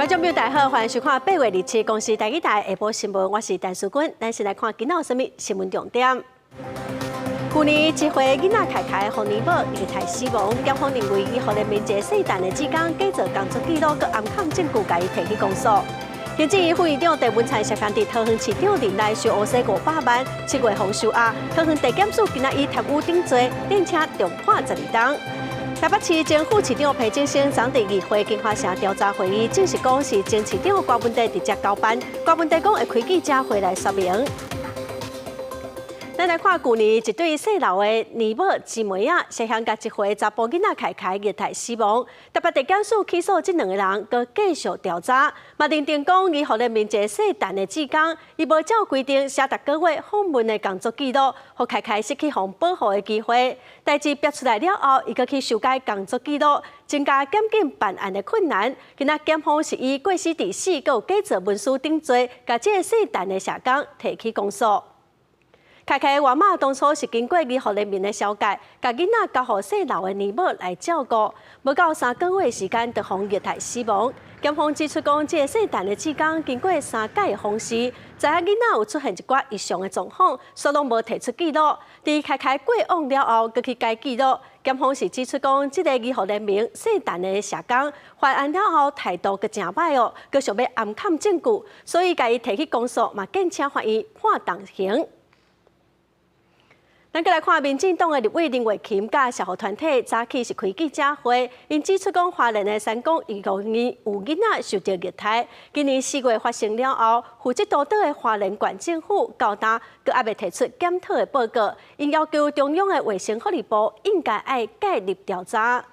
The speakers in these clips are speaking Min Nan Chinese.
觀眾朋友大家好，歡迎收看8月27公視台語台下晡新聞，我是陳淑君。咱先來看今仔有啥物新聞重點。去年一歲囡仔凱凱予奶母虐待死亡，檢方認為醫護人員一個姓陳的志工假造工作記錄，閣暗崁證據，共伊提起公訴。行政院副院長鄭文燦涉嫌佇桃園市長任內收烏紗500萬，7月予收押。桃園地檢署今仔以貪污等罪，電車重判12冬。台北市前副市長裴景生昨佇議會京華城調查會議，證實講是前市長郭文帝直接交辦，郭文帝講會開記者會來說明。咱來看舊年一對姓劉的奶母姊妹仔，涉嫌共一歲查埔囡仔凱凱虐待死亡，台北地檢署起訴這兩個人，閣繼續調查。嘛認定講，醫護人員一個姓陳的志工，伊無照規定寫逐個月訪問的工作記錄，予凱凱失去予保護的機會。代誌爆出來了後，伊閣去修改工作記錄，增加檢警辦案的困難。今仔檢方是以過失致死、閣有假造文書等罪，共這個姓陳的社工提起公訴。凱凱的外媽當初是經過醫護人員的紹介，共囡仔交予姓劉的奶母來照顧，無夠3個月時間就予虐待死亡。檢方指出講，這個姓陳的志工經過三擺的訪視，知影囡仔有出現一寡異常的狀況，煞攏無提出記錄。佇凱凱過往了後，閣去改記錄。檢方是指出講，這個醫護人員姓陳的社工犯案了後態度閣誠歹哦，閣想欲暗崁證據，所以共伊提起公訴，嘛建請法院判重刑。咱閣來看民進黨的立委林月琴佮社福團體早起是開記者會，𪜶指出講花蓮的三光醫護院有囡仔受著虐待，今年4月發生了後，負責督導的花蓮縣政府到今閣猶未提出檢討的報告，𪜶要求中央的衛生福利部應該愛介入調查。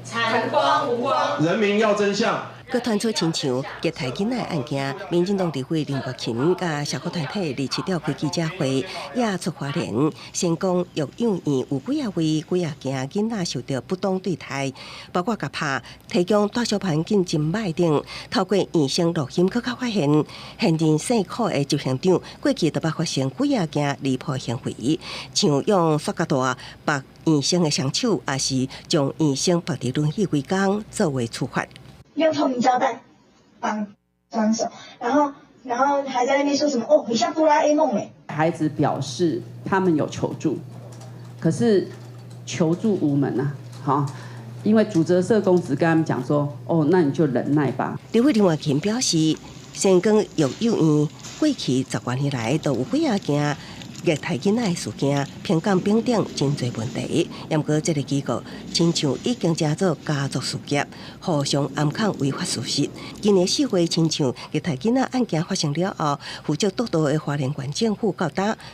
慘光無光，人民要真相。閣傳出親像虐待囡仔案件，民進黨立委林月琴佮社福團體27號開記者會，也出花蓮，先講育幼院有幾仔位幾仔件囡仔受著不當對待，包括共拍、提供大小環境真歹等。透過醫生錄音閣較發現，現任社庫的執行長過去都捌發生幾仔件離譜行為，像用塑膠袋縛醫生的雙手，抑是將醫生縛佇輪椅規工作為處罰。用透明膠帶綁雙手，然後還在那邊說什麼？哦，你像哆啦 A 夢欸。孩子表示他們有求助，可是求助無門啊！哈，因為主責社工只跟他們講說：哦，那你就忍耐吧。立委林月琴表示，仙光育幼院過去10多年來都有幾仔件虐待囡仔的事件，評鑑等等真濟問題。毋過這個機構親像已經成做家族事業，互相暗崁違法事實。今年4月，親像虐待囡仔案件發生了後，負責督導的花蓮縣政府到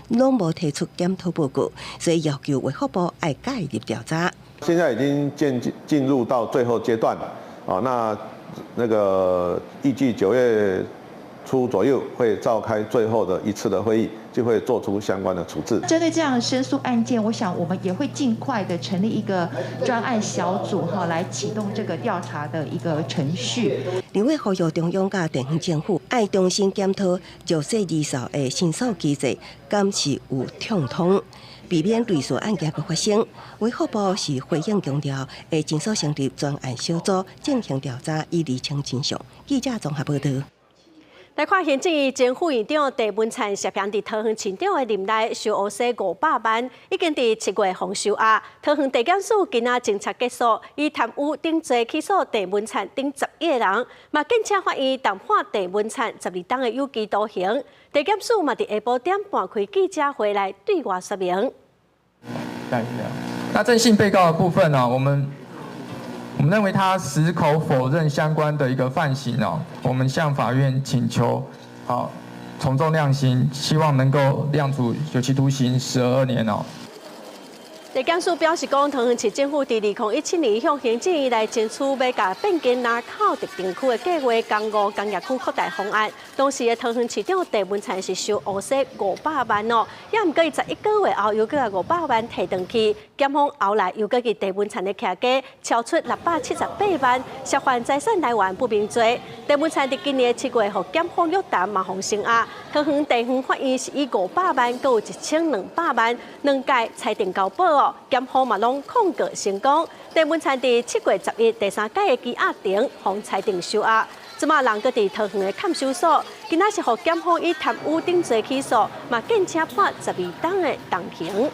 今攏無提出檢討報告，所以要求衛福部愛介入調查。現在已經進入到最後階段了，啊，那個預計9月初左右會召開最後的一次的會議，就會做出相關的處置。針對這樣的申訴案件，我想我們也會盡快的成立一個專案小組，哈，來啟動這個調查的一個程序。立委呼籲中央佮地方政府愛重新檢討弱勢兒少的申訴機制，敢是有暢通，避免類似案件閣發生。衛福部是回應強調，會盡速成立專案小組進行調查，以釐清真相。記者綜合報導。來看行政院前副院長鄭文燦涉嫌佇桃園市長的任內收烏紗500萬，已經佇7月予收押。桃園地檢署今仔偵查結束，以貪污等罪起訴鄭文燦等11個人，嘛建請法院重判鄭文燦12冬的有期徒刑。地檢署嘛佇下晡點半開記者會來對外說明。那鄭姓被告的部分呢？我們認為他矢口否認相關的一個犯行哦，我們向法院請求，好從重量刑，希望能夠量處有期徒刑12年哦。地檢署表示講，桃園市政府佇2017年向行政院來爭取欲共變更林口特定區的計畫，江五工業區擴大方案。當時的桃園市長鄭文燦是收烏紗500萬哦，也毋過伊11個月後又閣共500萬提轉去，檢方後來又閣去鄭文燦的徛家抄出678萬，涉犯財產來源不明罪。鄭文燦佇今年7月予檢方約談嘛，予聲押。桃園地方法院是以500萬閣有1200萬兩屆裁定交保哦。訴，檢方嘛攏控告成功。鄭文燦佇7月11第三屆的羈押庭，予裁定收押。這馬人閣佇桃園的看守所，今仔是予檢方以貪污等罪起訴，嘛建請判12冬的重刑。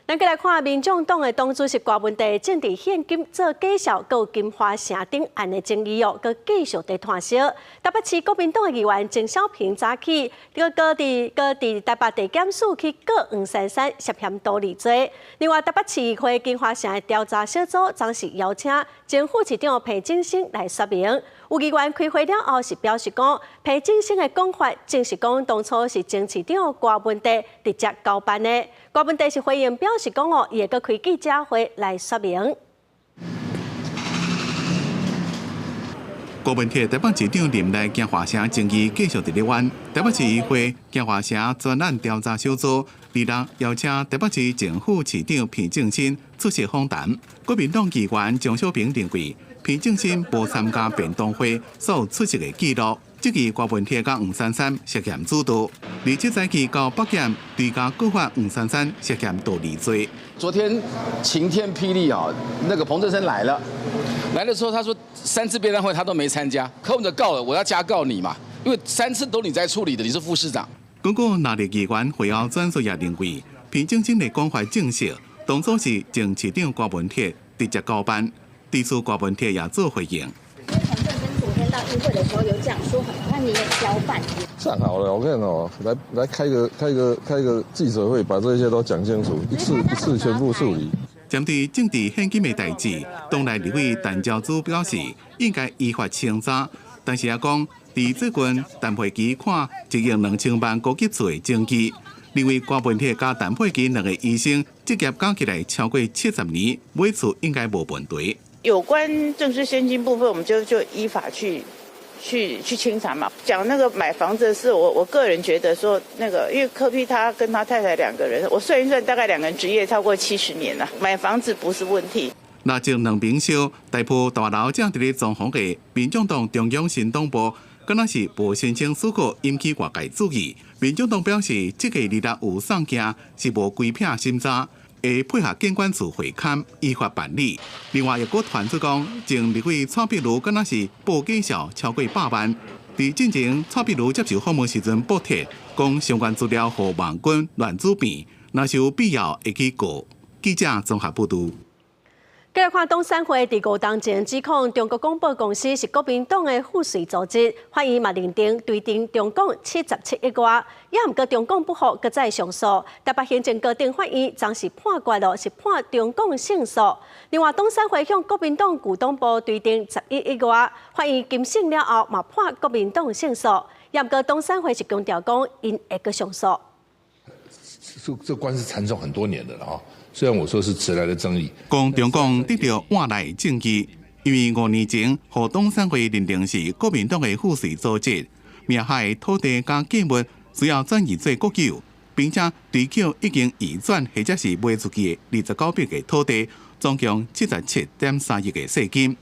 咱閣來看，民眾黨的黨主席郭文帝政治獻金做假數，閣有金華城頂案的爭議哦，閣繼續佇湠燒。台北市國民黨的議員鄭小平早起，閣佇台北地檢署去告黃珊珊涉嫌圖利罪。另外，台北市議會金華城的調查小組昨是邀請前副市長彭正聲來說明。有議員開會了後是表示講，彭正聲的講法正是講當初是前市長郭文帝直接交辦的。郭文帝是回應表示講哦，伊會閣開記者會來說明。郭文鐵台北市長任內金華城爭議繼續佇咧冤，台北市議會金華城專案調查小組二六邀請台北市前副市長彭正新出席訪談。國民黨議員張小平認為，彭正新無參加便當會所出席的記錄，質疑郭文鐵佮黃珊珊涉嫌主導。27早起到北檢追加告發黃珊珊涉嫌盜利罪。昨天晴天霹靂啊！那個彭正聲來了，來的時候他說三次便當會他都沒參加，柯文哲告了，我要加告你嘛，因為三次都你在處理的，你是副市長。根據內立議員會後轉述也認為，彭正聲的講法證實，當初是前市長郭文鐵直接交辦。對此，郭文鐵也做回應。因為彭正聲昨天到議會的時候有講說，很快你也交辦。這樣好了，我跟你講，來開個記者會，把這些都講清楚，一次一次全部處理。針對政治獻金的代誌，黨內立委陳昭姿表示應該依法清查，但是也講，佇最近陳佩琪看1億2千萬高級厝的證據，認為郭文鐵佮陳佩琪兩個醫生職業加起來超過70年，買厝應該無問題。有關政治獻金部分，我們就依法去清查嘛。講那個買房子的事，我個人覺得說，那個因為柯 P 他跟他太太兩個人，我算一算，大概兩個人執業超過70年了，買房子不是問題。那前兩邊燒大埔大樓正佇咧裝潢的民眾黨中央新黨部，敢若是無申請許可引起外界注意。民眾黨表示，這個二六有送件是無規避審查，會配合檢管處會勘依法辦理。另外，又閣傳出講，前立委蔡壁如敢若是報假數超過100萬。佇進前蔡壁如接受訪問時陣駁斥，講相關資料予網軍亂主編，若是有必要會去告。記者綜合報導。繼續看董山會佇5冬前指控中國廣播公司是國民黨的附隨組織，法院嘛認定追徵中廣77億外，也毋過中廣不服，閣再上訴。台北行政高等法院昨是判決咯，是判中廣勝訴。另外，董山會向國民黨舊黨部追徵11億外，法院經審了後嘛判國民黨勝訴。也毋過董山會是強調講，𪜶會閣上訴。這官司纏訟很多年的了哈。雖然我說是遲來的正義，講中廣得著晚來正義，因為5年前，予董山會認定是國民黨的附隨組織，名下的土地佮建物需要轉移做國有，並且追繳已經移轉或者是賣出去的29筆的土地，總共77.3億的稅金。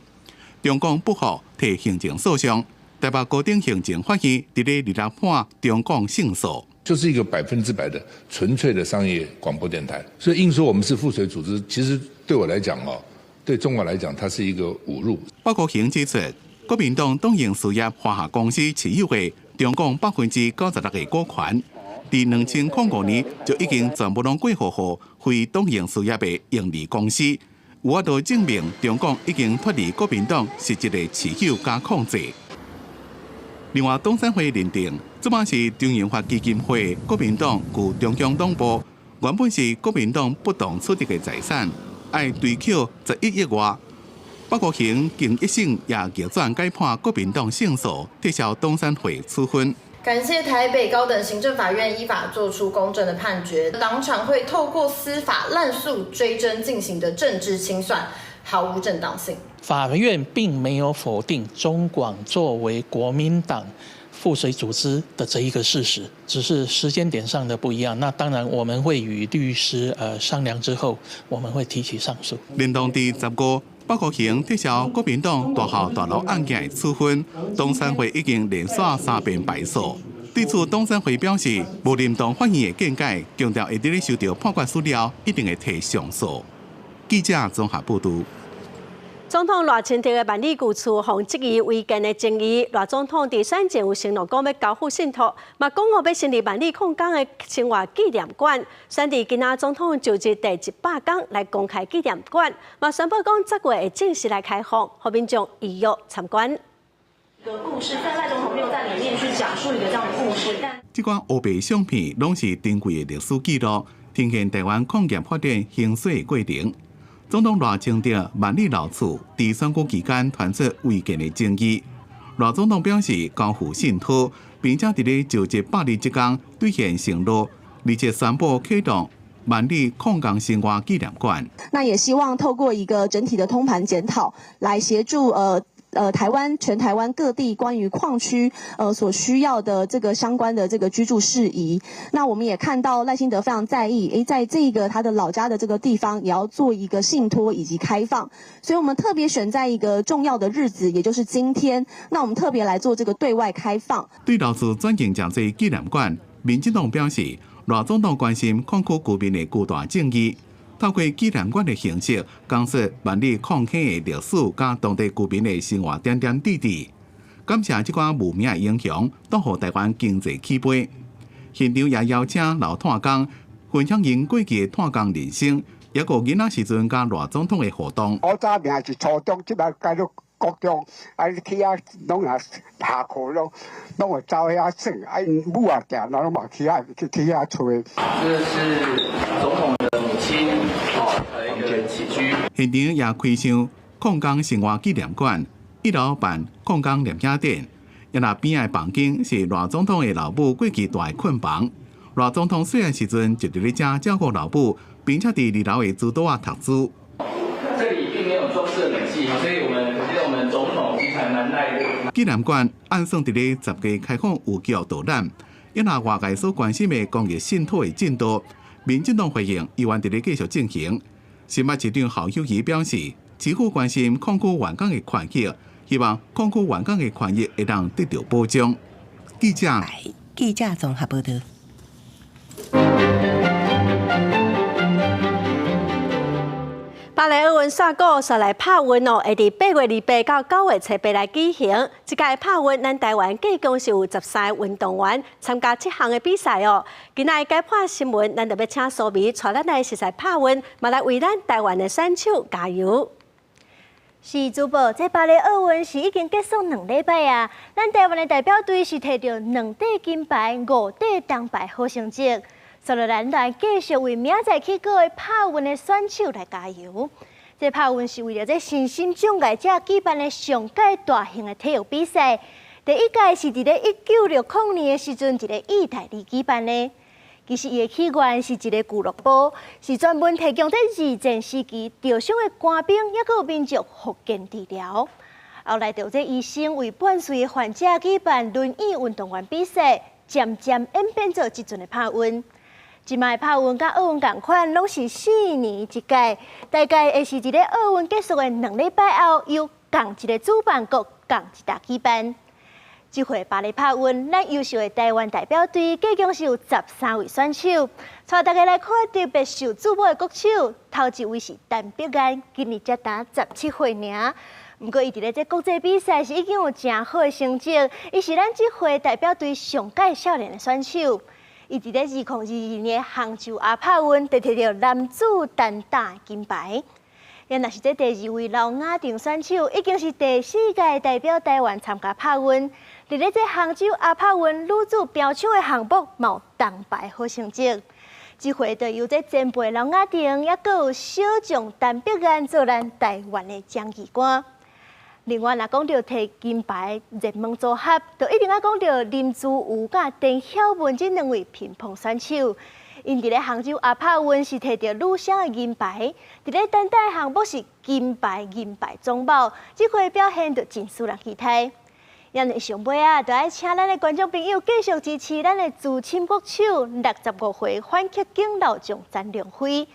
中廣不服，提行政訴訟，台北高等行政法院佇咧二六判中廣勝訴。就是一個100%的純粹的商業廣播電台，所以硬說我們是附隨組織，其實對我來講哦，對中國來講，它是一個侮辱。報告顯指出，國民黨東營事業華夏公司持有的中共96%的股權，佇2005年就已經全部攏過戶予非東營事業的盈利公司，有法度證明中共已經脫離國民黨實質的持有佮控制。另外，董山會認定，這擺是中研發基金會國民黨舊中央黨部，原本是國民黨不當取得的財產，愛追繳11億外。北高行經一審也逆轉改判國民黨勝訴，撤銷董山會處分。感謝台北高等行政法院依法作出公正的判決，黨產會透過司法濫訴追徵進行的政治清算，毫無正當性。法院並沒有否定中廣作為國民黨附隨組織的這一個事實，只是時間點上的不一樣。那當然，我們會與律師商量之後，我們會提起上訴。連同佇15，北高行撤銷國民黨大校大樓案件的處分，董山會已經連續三遍敗訴。對此，董選會表示，無認同法院的見解，強調會佇咧收到判決書了，一定會提上訴。記者綜合報導。總統賴清德的萬里舊厝，予質疑違建的爭議。賴總統佇選前有承諾講欲交付信託，嘛講予欲成立萬里礦工的生活紀念館。選佇今仔總統就職第100天來公開紀念館，嘛宣布講10月會正式來開放，予民眾預約參觀。個故事，但賴總統沒有在裡面去講述一個這樣的故事。但這款烏白相片攏是珍貴的歷史記錄，呈現台灣礦業發展興衰的過程。總統賴清德萬里老厝佇選舉期間傳出違建的爭議，賴總統表示交付信託，並且佇咧就職百日這工兌現承諾，而且宣布啟動萬里礦工生活紀念館。那也希望透過一個整體的通盤檢討，來協助台灣全台灣各地關於礦區所需要的這個相關的這個居住事宜。那我們也看到賴清德非常在意，在這個他的老家的這個地方也要做一個信託以及開放，所以我們特別選在一個重要的日子，也就是今天。那我們特別來做這個對外開放。對老厝轉型成做紀念館，民進黨表示，賴總統關心礦區居民的巨大正義。透過紀念館的形式，講述萬里礦坑的歷史，佮當地居民的生活點點滴滴。感謝這寡無名的英雄，都予台灣經濟起飛。現場也邀請老炭工分享𪜶過去的炭工人生，抑閣囡仔時陣佮賴總統的互動。我早名是初中，這擺改做國中，啊，你去遐攏若下課攏會走遐耍，啊，𪜶母仔定攏嘛去遐揣。這是總統的母親，哦，一個起居。現場也開箱礦工生活紀念館，一樓辦礦工攝影展，抑若邊仔的房間是賴總統的老母過去蹛的睏房。賴總統細漢時陣就佇咧遮照顧老母，並且佇二樓的輔導仔讀書。這裡並沒有裝設冷氣，所以我們總統其實還蠻耐熱。紀念館按算佇咧10月開放預約導覽，抑若外界所關心的公益信託的進度，民進黨回應猶原佇咧繼續進行。新北市長侯友宜表示，市府關心礦區員工的權益，希望礦區員工的權益會當得到保障。記者綜合報導。巴黎奧運煞鼓，煞來拍運哦，會佇8月28到9月初8來舉行。這屆拍運，咱台灣計共是有13個運動員參加這項的比賽哦。今仔解破新聞，咱就欲請蘇眉帶咱來熟似拍運，嘛來為咱台灣的選手加油。是主播，這巴黎奧運是已經結束2禮拜啊，咱台灣的代表隊是摕著2塊金牌、5塊銅牌好成績。所以咱來繼續為明仔載起鼓的拍運的選手來加油。這拍運是為著這身心障礙者舉辦的上蓋大型的體育比賽。第一屆是佇咧1960年的時陣，佇咧意大利舉辦的。其實伊的起源是一個俱樂部，是專門提供這二戰時期受傷的官兵，抑閣有民眾復健治療。後來，就這醫生為半歲的患者舉辦輪椅運動員比賽，漸漸演變做這陣的拍運。這擺拍運佮奧運仝款，攏是4年一屆，大概會是佇咧奧運結束的2禮拜後，由仝一個主辦國仝一搭舉辦。這回巴黎拍運，咱優秀的台灣代表隊，計共是有13位選手。帶大家來看特別受矚目的國手，頭一位是陳碧安，今年才焦17歲爾。毋過伊佇咧這國際比賽是已經有誠好的成績，伊是咱這回代表隊上蓋少年的選手。伊佇咧2022年杭州亞拍運，就摕著男子單打金牌。也若是這第二位劉雅婷選手，已經是第四屆代表台灣參加拍運。佇咧這杭州亞拍運女子標槍的項目，嘛有銅牌好成績。這回就由這前輩劉雅婷，抑閣有小將陳碧安做咱台灣的掌旗官。另外，若講著摕金牌熱門組合，就一定愛講著林珠如佮陳曉雯這兩位乒乓選手。𪜶佇咧杭州亞拍運是摕著女雙的銀牌，佇咧單打項目是金牌銀牌總包，這回表現就真使人期待。咱上尾啊，就愛請咱的觀眾朋友繼續支持咱的資深國手65歲反擊警老將詹良輝。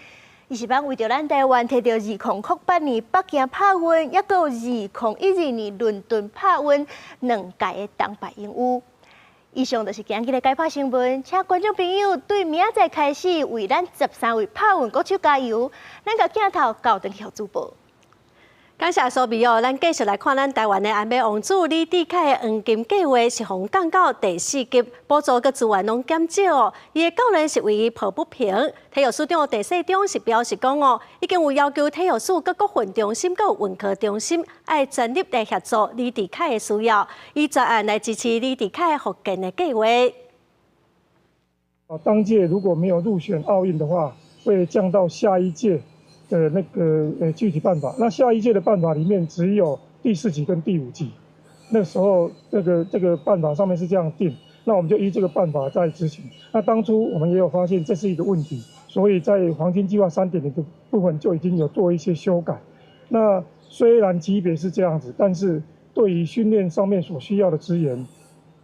伊是捌為著咱台灣摕著2008年北京拍運，抑閣有2012年倫敦拍運兩屆的銅牌榮譽。以上就是今日的街拍新聞，請觀眾朋友對明仔載開始為咱13位拍運國手加油。咱共鏡頭交轉去予主播。感謝蘇美哦，咱繼續來看咱台灣的鞍馬王子李智凱的黃金計畫是予降到第四級，補助佮資源攏減少哦。伊的教練是為伊抱不平，體育署長鄭世忠是表示講哦，已經有要求體育署佮國訓中心佮運科中心愛全力來協助李智凱的需要，以專案來支持李智凱復健的計劃。啊，當屆如果沒有入選奧運的話，會降到下一屆的那個具體辦法，那下一屆的辦法裡面只有第四級跟第五級，那時候這個辦法上面是這樣定，那我們就依這個辦法在執行。那當初我們也有發現這是一個問題，所以在黃金計劃3.0的部分就已經有做一些修改。那雖然級別是這樣子，但是對於訓練上面所需要的資源，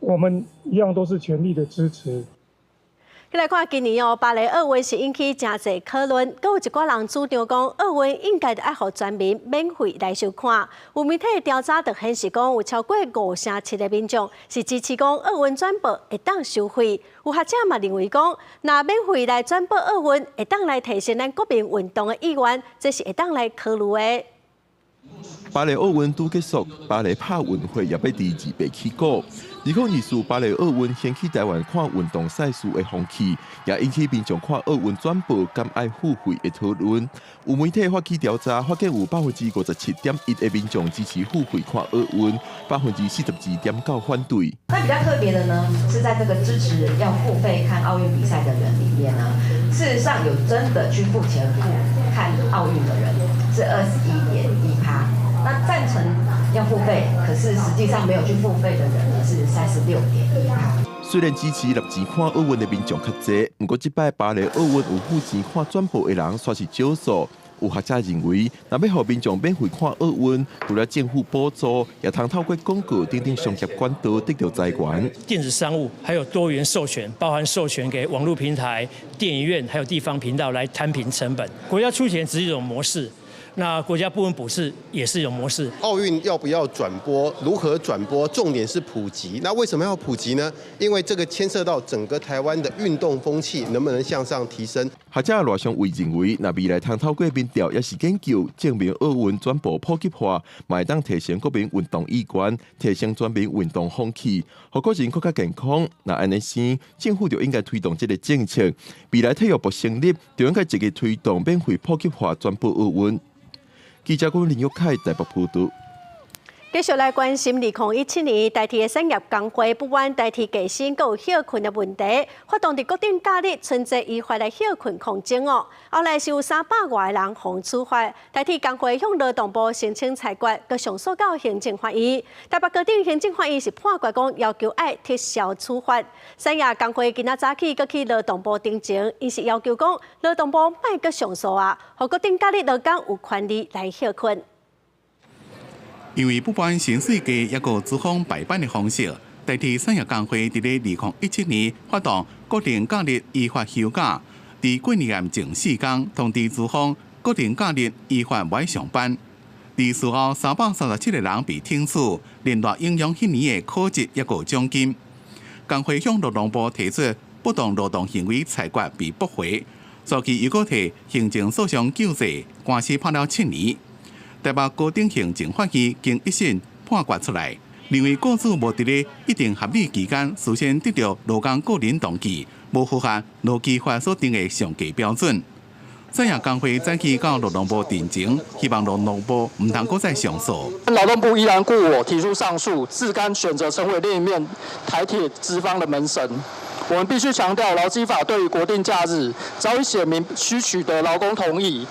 我們一樣都是全力的支持。來看今年哦，巴黎奧運是引起誠濟討論，閣有一寡人主張講奧運應該愛予全民免費來收看。有媒體調查就顯示講，有超過57%的民眾是支持講奧運轉播會當收費。有學者嘛認為講，若免費來轉播奧運，會當來提升咱國民運動的意願，這是會當來考慮的。巴黎奧運拄結束，巴黎拍運會也欲佇28起鼓。2024巴黎奧運掀起台灣看運動賽事的風氣，也引起民眾看奧運轉播敢愛付費的討論。有媒體發起調查，發現有57.1%的民眾支持付費看奧運，42.9%反對。那比較特別的呢，是在這個支持要付費看奧運比賽的人裡面呢，事實上有真的去付錢付看奧運的人是21.1%。那贊成要付費，可是實際上沒有去付費的人呢是36.1%。雖然支持納錢看奧運的民眾較濟，毋過這擺巴黎奧運有付錢看轉播的人，煞是少數。有學者認為，若欲予民眾免費看奧運，除了政府補助，也通透過廣告等等商業管道得到財源。電子商務還有多元授權，包含授權給網絡平台、電影院，還有地方頻道來攤平成本。國家出錢只是一種模式。那國家部分補助也是一種模式。奧運要不要轉播？如何轉播？重點是普及。那為什麼要普及呢？因為這個牽涉到整個台灣的運動風氣能不能向上提升。學者賴尚偉認為，若未來通透過民調抑是研究證明奧運轉播普及化，嘛會當提升國民運動意願，提升全民運動風氣，予國人閣較健康。若按呢生，政府就應該推動這個政策。未來體育部成立，就應該積極推動免費普及化轉播奧運。記者郭林玉凱台北報導。繼續來關心2017年台鐵的產業工會不滿台鐵加薪閣有歇睏的問題，發動佇國定假日春節依法來歇睏抗爭哦。後來是有300外個人予處罰，台鐵工會向勞動部申請裁決，閣上訴到行政法院。台北高等行政法院是判決講要求愛撤銷處罰。產業工會今仔早起閣去勞動部陳情，𪜶是要求講勞動部莫閣上訴啊，予國定假日勞工有權利來歇睏。因為不滿薪水低，抑閣資方排班的方式，台鐵產業工會佇咧2017年發動國定假日依法休假，佇過年前4工通知資方國定假日依法無愛上班。佇事後337個人被懲處，連帶影響彼年的考績抑閣獎金。工會向勞動部提出不當勞動行為裁決被駁回，隨即又閣提行政訴訟救濟，官司拍了7年。台北高等行政法院經一審判決出來，認為雇主無佇咧一定合理期間事先得著勞工個人登記，無符合勞基法所定的上低標準。產業工會早起到勞動部陳情，希望勞動部毋通閣再上訴。勞動部依然故我提出上訴，自甘選擇成為另一面台鐵資方的門神。我們必須強調，勞基法對於國定假日早已寫明須取得勞工同意。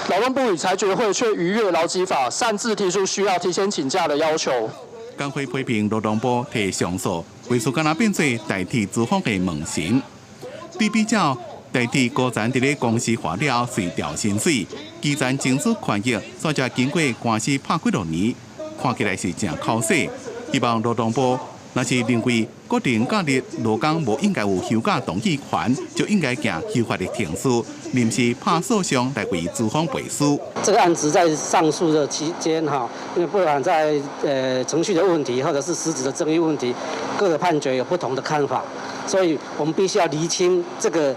勞動部與裁決會卻逾越勞基法，擅自提出需要提前請假的要求。工會批評勞動部提上訴，為數敢若變做台鐵資方的門神。對比較，台鐵高層佇咧公司化了隨調薪水，基層爭取權益，煞才經過官司拍幾落年，看起來是誠口水。希望勞動部若是認為國定假日勞工無應該有休假同意權，就應該行修法的程序，臨時拍訴訟來為資方背書。這個案子在上訴的期間，哈，因為不管在程序的問題，或者是實質的爭議問題，各個判決有不同的看法，所以我們必須要釐清這個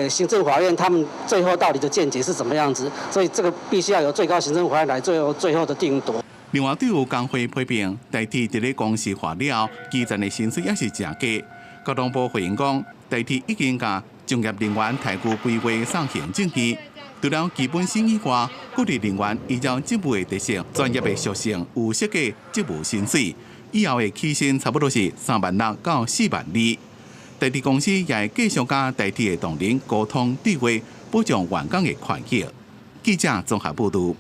行政法院他們最後到底的見解是怎麼樣子，所以這個必須要由最高行政法院來最後的定奪。另外，對有工會批評台鐵佇咧公司化了後，基層的薪水也是誠低。交通部回應講，台鐵已經共從業人員待遇規劃送行政院。除了基本薪以外，鼓勵人員依照職務的特性、專業的屬性，有設計職務薪水，以後的起薪差不多是3萬6到4萬2。台鐵公司也會繼續佮台鐵的同仁溝通對話，保障員工的權益。記者綜合報導。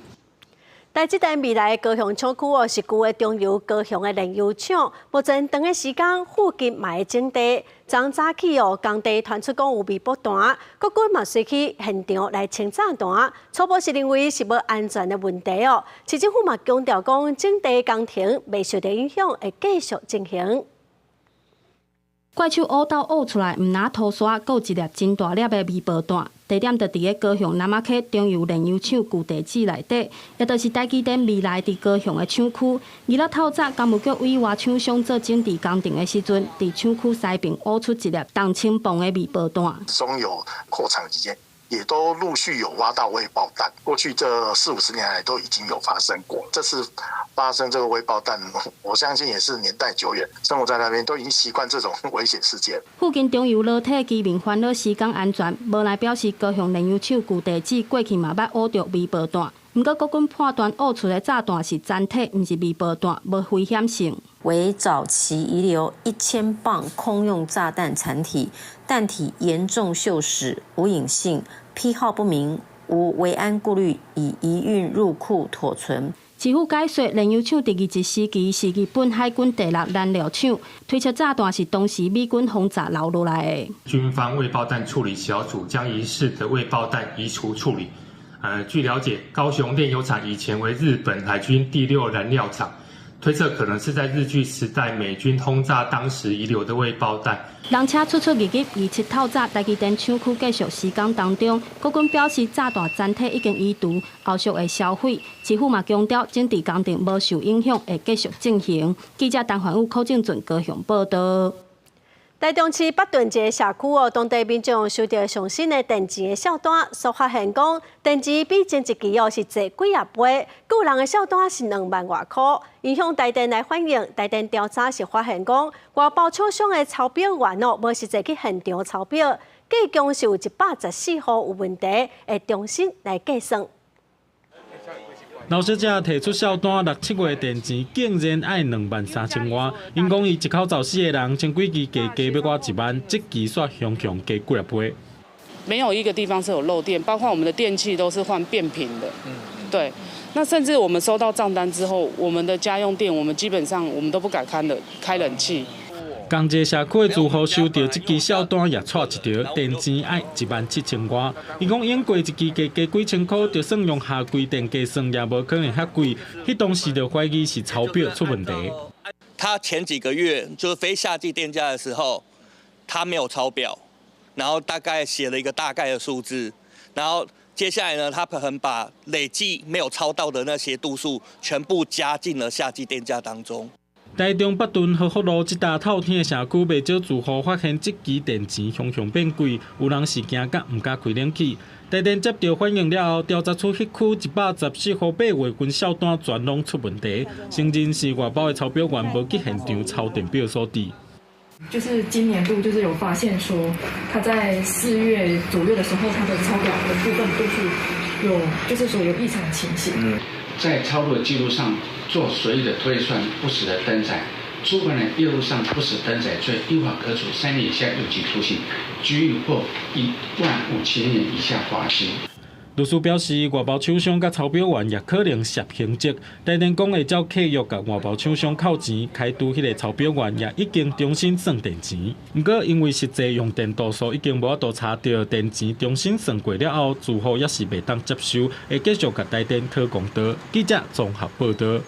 台積電未來高雄廠區哦，是舊的中油高雄的煉油廠。目前長的時間附近嘛會整地，昨早起哦，工地傳出講有微波彈，國軍嘛隨去現場來清炸彈，初步是認為是無安全的問題哦。市政府嘛強調講，整地工程袂受到影響，會繼續進行。怪手挖斗挖出來，毋若塗沙，閣有一粒真大粒的微爆彈。地點就佇咧高雄南仔溪中油煉油廠舊地址內底，也就是台積電未來佇高雄的廠區。二六透早，工務局委外廠商做整治工程的時陣，佇廠區西邊挖出一粒重千磅的微爆彈。中油擴廠期間，也都陸續有挖到未爆彈。過去這四五十年來都已經有發生過。這次發生這個未爆彈，我相信也是年代久遠，生活在那邊都已經習慣這種危險事件。附近中油樓梯居民煩惱施工安全，無奈表示高雄煉油廠舊地址過去嘛捌挖著微爆彈，毋過國軍判斷挖出的炸彈是殘體，毋是微爆彈，無危險性。為早期遺留1000磅空用炸彈殘體，彈體嚴重鏽蝕，無引信，批號不明，無維安顧慮，已移運入庫妥存。市府解說，煉油廠佇日治時期是日本海軍第六燃料廠，推測炸彈是當時美軍轟炸留落來的。軍方未爆彈處理小組將疑似的未爆彈移除處理。據了解，高雄煉油廠以前為日本海軍第六燃料廠，推測可能是在日據時代美軍轟炸當時遺留的未爆彈。人車出出入入，27透早，台積電廠區繼續施工當中，國軍表示炸彈殘體已經移除，後續會銷毀。市府嘛強調，整治工程無受影響，會繼續進行。記者陳環宇、柯正俊高雄報道。台中市北屯一个社區哦，當地民眾收到上新的電錢的數單，煞發現講電錢比前一期哦是濟幾仔倍，閣有人的數單是2萬外箍。影響台電來反映，台電調查時發現講，外包廠商的抄表員哦，無實際去現場抄表，計共是有114戶有問題，會重新來計算。劉小姐提出數單，六七月電錢竟然愛2萬3千外。𪜶講伊一口十四個人，前幾期加加欲倚一萬，這期煞雄雄加幾仔倍。沒有一個地方是有漏電，包括我們的電器都是換變頻的。對。那甚至我們收到賬單之後，我們的家用電，我們基本上我們都不敢開冷開冷氣。仝一个社區的住戶收著這支數單也掣一著，電錢愛1萬7千外。伊講用過一期加加幾千箍，就算用夏季電計算也無可能遐貴。彼當時就懷疑是抄表出問題。他前幾個月就是非夏季電價的時候，他沒有抄表，然後大概寫了一個大概的數字，然後接下來呢，他可能把累計沒有抄到的那些度數全部加進了夏季電價當中。台中北屯和福路這搭透天的社區，袂少住戶發現這期電錢雄雄變貴，有人是驚甲毋敢開冷氣。台電接著反映了後，調查出彼區114戶八月份數單全攏出問題，承認是外包的抄表員無去現場抄電表所致。就是今年度就是有發現說，他在4月左右的時候，他的抄表的部分度數有，就是說有異常情形。在抄錄的記錄上做隨意的推算，不實的登載，觸犯了業務上不實登載罪，依法可處3年以下有期徒刑、拘役或1萬5千元以下罰金。律師表示，外包廠商佮抄表員也可能涉刑責。台電講會照契約共外包廠商扣錢，開除彼个抄表員也已經重新算電錢。毋過因為實際用電度數已經無法度查著，電錢重新算過了後，住戶也是袂當接受，會繼續共台電討公道。記者綜合報導。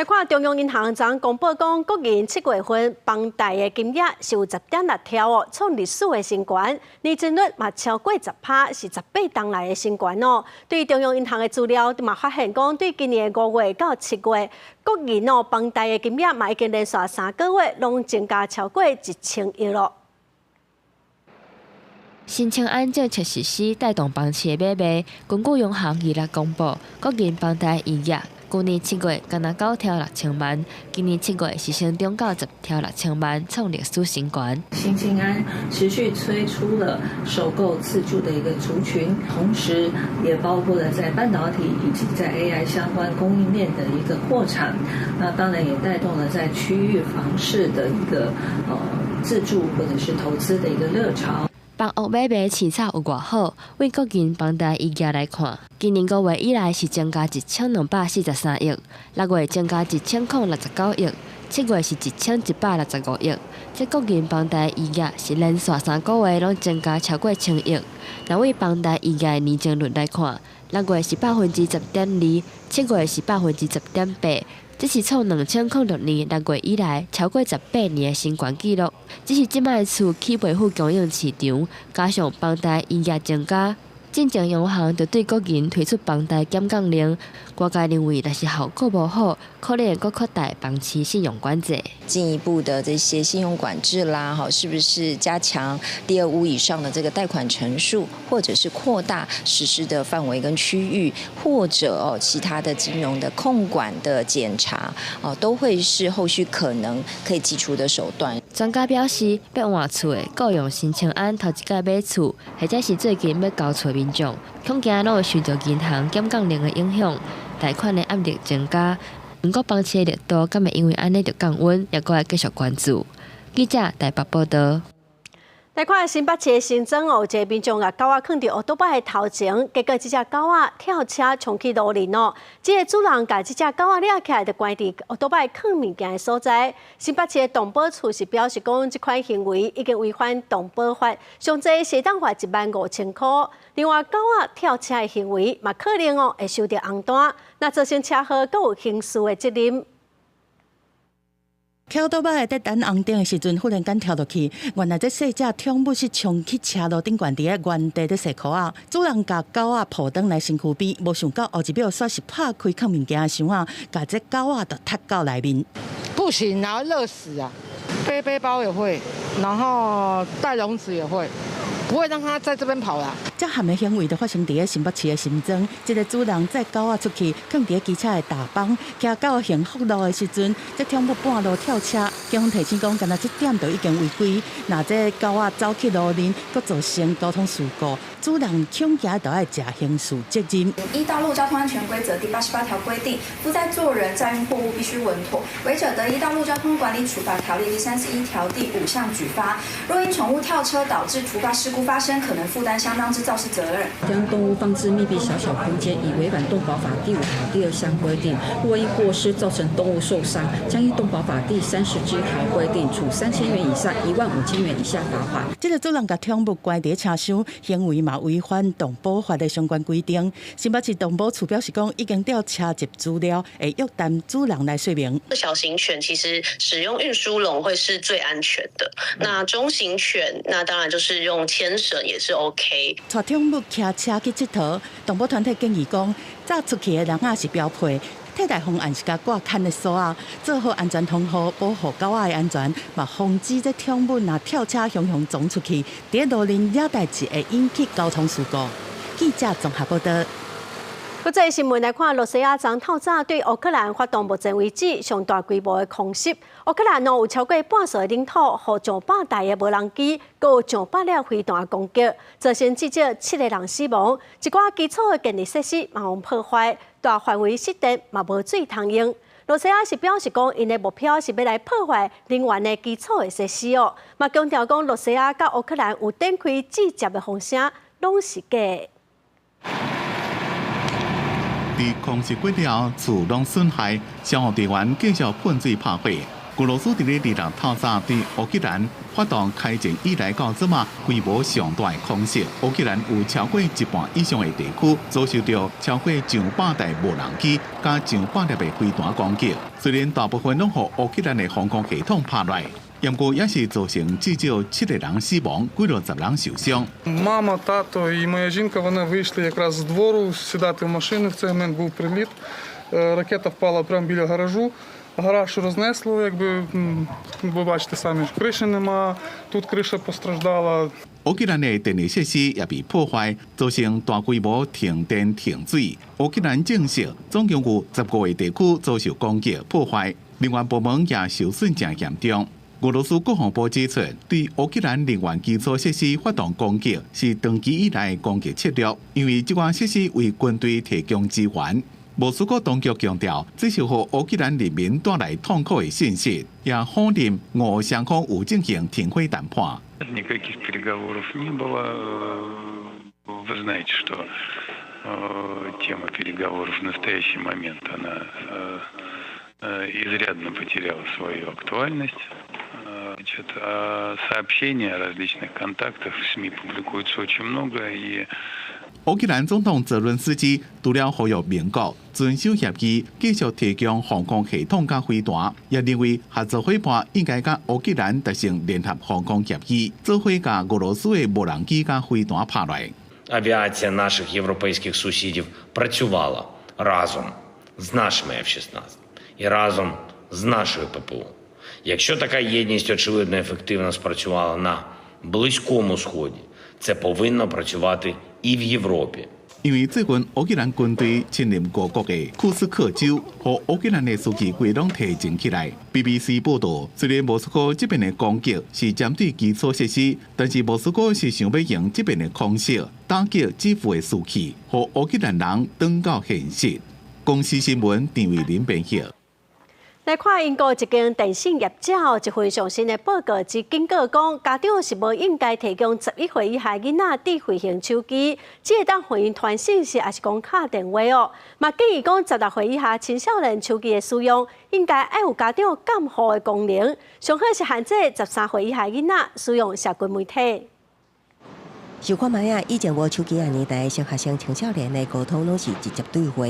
來看中央銀行昨公布講，國銀七月份房貸的金額是有10.6兆哦，創歷史的新高，年增率嘛超過10%，是18冬來的新高哦。對中央銀行的資料嘛發現講，對今年5月到7月，國銀哦房貸的金額嘛已經連續3個月攏增加超過1000億咯。新青安政策實施帶動房市的買賣，根據央行二六公布，國銀房貸營業，舊年7月干焦9兆6000萬，今年7月是成長到10兆6000萬，創歷史新高。新青安持續推出了首購自住的一個族群，同時也包括了在半導體以及在 AI 相關供應鏈的一個擴產，那當然也帶動了在區域房市的一個自住或者是投資的一個熱潮。房屋買賣市場有偌好？對國銀房貸營業來看，今年5月以來是增加1243億，6月增加1069億，7月是1165億。這國銀房貸營業是連續3個月攏增加超過1000億。若對房貸營業的年增率來看，6月是10.2%，7月是10.8%。這是創2006年6月以來超過18年的新高紀錄。只是這擺厝起袂赴供應市場，加上房貸營業增加，進前央行就對國銀推出房貸減降令，外界認為若是效果無好，可能會閣擴大房市信用管制。進一步的這些信用管制啦，哈，是不是加強第二屋以上的這個貸款成數，或者是擴大實施的範圍跟區域，或者哦其他的金融的控管的檢查，哦，都會是後續可能可以祭出的手段。專家表示，欲換厝的，雇用新青安頭一擺買厝，或者是最近欲交厝的民眾，恐驚攏會受著銀行減降令的影響，貸款的壓力增加。毋過房市的熱度，敢會因為按呢就降溫，猶閣愛繼續關注。記者台北報導。來看新北市的新莊哦，有一个民眾共狗仔囥佇歐多擺的頭前，結果這隻狗仔跳車衝去路面哦。這个主人共這隻狗仔掠起來，就關佇歐多擺囥物件的所在。新北市的動保處是表示講，這款行為已經違反動保法，上濟會當罰15,000箍。另外，狗仔跳車的行為嘛，可能哦會收著紅單，若造成車禍，閣有刑事的責任。騎歐多擺佇等紅燈的時陣，忽然間跳落去，原來這細隻寵物是衝去車路頂懸佇咧原地咧踅箍仔。主人共狗仔抱轉來身軀邊，無想到後一秒煞是拍開囥物件的箱仔，共這狗仔就踢到內面。不行啊，熱死啊！背背包也會，然後帶籠子也會。不會讓它在這邊跑啦。這項的行為就發生佇咧新北市的新莊，這个主人載狗仔出去，囥佇咧機車的踏板，騎到幸福路的時陣，這寵物半路跳車，警方提醒講，干焦這點就已經違規。若這狗仔走去路面，閣造成交通事故，主人恐驚就愛負刑事責任。依道路交通安全規則第88條規定，負載座人載運貨物必須穩妥，違者得依道路交通管理處罰條例第31條第5項舉發。若因寵物跳車導致突發事故發生，可能負擔相當之肇事責任。將動物放置密閉狹小空間，已違反動保法第5條第2項規定。若因過失造成動物受傷，將依動保法第37條規定，處3000元以上15,000元以下罰款。這个主人共寵物關佇車廂，行為嘛違反動保法的相關規定。新北市動保處表示講，已經調查集資料，會約談主人來說明。小型犬其實使用運輸籠會是最安全的。那中型犬，那當然就是用牽繩也是 OK。帶寵物騎車去𨑨迌，動保團體建議講，載出去的籠仔是標配，替代方案是共掛牽的索仔，做好安全防護，保護狗仔的安全，嘛防止這寵物若跳車雄雄撞出去，佇路面惹代誌會引起交通事故。記者綜合報導。國際新聞來看，羅西亞昨透早對烏克蘭發動目前為止上大規模的空襲。烏克蘭哦有超過半數的領土，予上百台的無人機，閣有上百粒飛彈攻擊，造成至少7個人死亡，一寡基礎的電力設施嘛予破壞，大範圍失電嘛無水通用。羅西亞是表示講，𪜶的目標是欲來破壞能源的基礎的設施哦，嘛強調講，羅西亞佮烏克蘭有展開直接的風聲，攏是假的。佇空襲過了後，厝攏損害，消防隊員繼續噴水拍火。俄羅斯佇咧26透早對烏克蘭發動開戰以來到這馬規模上大的空襲，烏克蘭有超過一半以上的地區遭受著超過上百台無人機佮上百粒的飛彈攻擊。雖然大部分攏予烏克蘭的防空系統拍落，毋過也是造成至少七個人死亡，幾落十人受傷。 Мама, тато і моя жінка, вони вийшли якраз з двору сідати в машину. В цей момент був приліт. Ракета впала прямо біля гаражу. Гараж рознесло, якби ви бачите самі, крыши нема, тут крыша постраждала. 烏克蘭的電力設施也被破壞，造成大規模停電停水。烏克蘭證實，總共有15個地區遭受攻擊破壞，能源部門也受損誠嚴重。俄羅斯國防部指出，對烏克蘭能源基礎設施發動攻擊是長期以來攻擊策略，因為這款設施為軍隊提供支援。莫斯科當局強調，這是予烏克蘭人民帶來痛苦的信息，也否認俄雙方有進行停火談判。 Никаких переговоров не было. Вы знаете, что тема переговоров в настоящий момент она изрядно потеряла свою актуальность. Значит, а сообщений о различных контактах в СМИ публикуется очень много, и 烏克蘭總統澤倫斯基除了呼籲盟國遵守協議，繼續提供防空系統佮飛彈，也認為合作夥伴應該佮烏克蘭達成聯合防空協議，做伙共俄羅斯的無人機佮飛彈拍落。 Авіація наших європейських сусідів працювала разом з нашими F-16 і разом з нашою ППО. Якщо така єдність, очевидно, ефективно спрацювала на Близькому Сході, це повинно працювати і в Європі. 因為最近烏克蘭軍隊侵入俄國的庫斯克州，予烏克蘭的士氣規攏提振起來。BBC 報道，雖然莫斯科這邊的攻擊是針對基礎設施，但是莫斯科是想欲用這邊的空襲打擊基輔的士氣，予烏克蘭人轉到現實。公視新聞陳慧琳編譯。來看英國一間電信業者一份上新的報告，只警告講，家長是無應該提供11歲以下囡仔智慧型手機，只會當予𪜶傳訊息，抑是講敲電話哦。嘛建議講，16歲以下青少年手機的使用，應該愛有家長監護的功能。上好是限制13歲以下囡仔使用社群媒體。想看覓啊！以前無手機的年代，小學生、青少年的溝通攏是直接對話，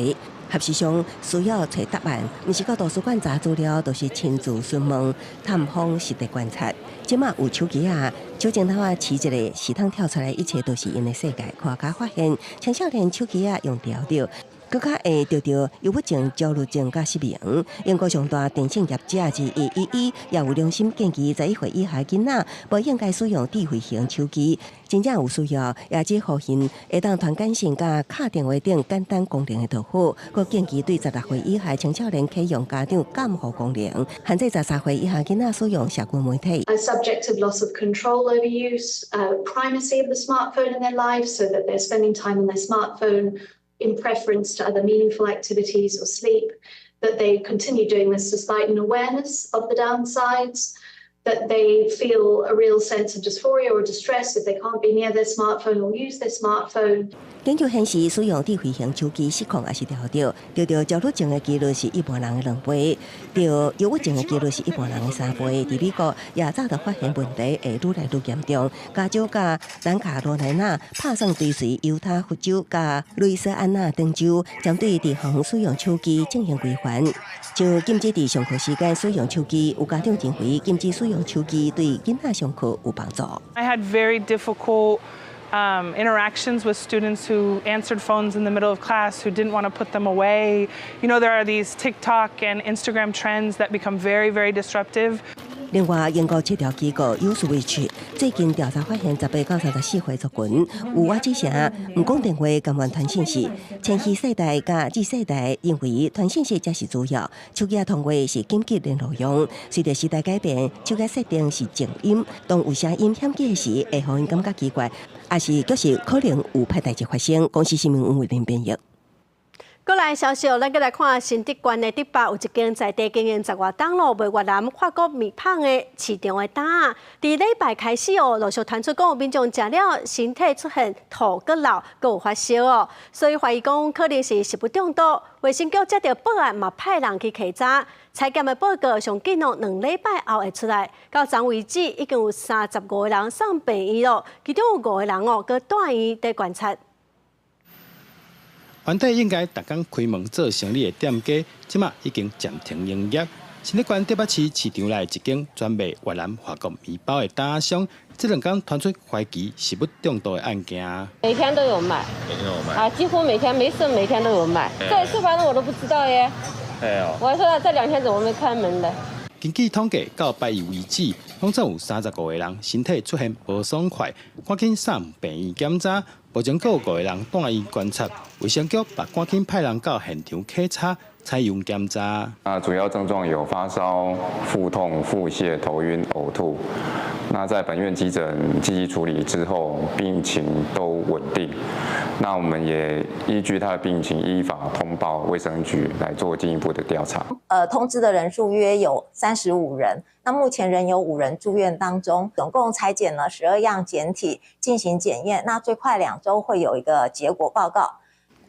學習上需要揣答案，毋是到圖書館查資料，就是親自詢問、探訪、實地觀察。這馬有手機啊，手指頭仔試一下，系統跳出來，一切都是𪜶的世界。科學家發現，青少年手機仔用著著，閣較會著著憂鬱症、焦慮症佮失眠。英國上大電信業者之一 EE 也有良心建議，11歲以下囡仔無應該使用智慧型手機，真正有需要，也只予𪜶會當傳簡訊佮敲電話等簡單功能的就好。閣建議對16歲以下青少年啟用家長監護功能，限制13歲以下囡仔使用社群媒體。 A subjective loss of control over use, primacy of the smartphone in their lives, so that they're spending time on their smartphone in preference to other meaningful activities or sleep, that they continue doing this despite an awareness of the downsides, that they feel a real sense of dysphoria or distress if they can't be near their smartphone or use their smartphone. 研究顯示，使用智慧型手機失控抑是著著，著著焦慮症的幾率是一般人的兩倍，著憂鬱症的幾率是一般人的三倍。佇美國也早就發現問題會愈來愈嚴重。加州佮南卡羅來納拍算追隨猶他佛州佮路易斯安那等州，針對佇學校使用手機進行規範。像禁止佇上課時間使用手機，有家長認為禁止使用手機對囡仔上課有幫助。 I had very difficult interactions with students who answered phones in the middle of class, who didn't want to put them away. There are these TikTok and Instagram trends that become very, very disruptive. 另外，英國市調機構 Uswitch 最近調查發現，18到34歲族群有倚一成毋講電話，甘願傳訊息。千禧世代佮 Z 世代認為傳訊息才是主要，手機通話是緊急聯絡用。隨著時代改變，手機設定是靜音，當有聲音響起時，會予𪜶感覺奇怪，抑是確實可能有歹代誌發生。公視新聞吳偉林編譯。閣來消息，咱閣來看新竹縣的竹北有一間在地經營十外冬囉賣越南法國麵麭的市場的擔仔，佇禮拜開始哦，陸續傳出講民眾食了身體出現吐閣漏，閣有發燒哦，所以懷疑講可能是食物中毒。衛生局接著報案嘛，派人去稽查，採檢的報告上緊哦，2禮拜後會出來。到昨為止，已經有35個人送病院囉，其中有五個人哦，閣住院佇觀察。原底應該逐工開門做生意的店家，這馬已經暫停營業。新竹縣竹北市市場內一間專賣越南法國麵包的擔仔商，這兩工傳出懷疑食物中毒的案件。每天都有賣，每天都有賣啊，幾乎每天沒事，每天都有賣。這次反正我都不知道耶。我還說這兩天怎麼沒開門呢？根據統計，到拜一為止，攏總有35個人身體出現無爽快，趕緊送病院檢查。目前閣有五個人住院觀察，衛生局嘛趕緊派人到現場稽查、採樣檢查。那主要症狀有發燒、腹痛、腹瀉、頭暈、嘔吐。那在本院急診積極處理之後，病情都穩定。那我們也依據他的病情，依法通報衛生局來做進一步的調查。通知的人數約有35人，那目前仍有5人住院當中，總共採檢了12樣檢體進行檢驗，那最快2週會有一個結果報告。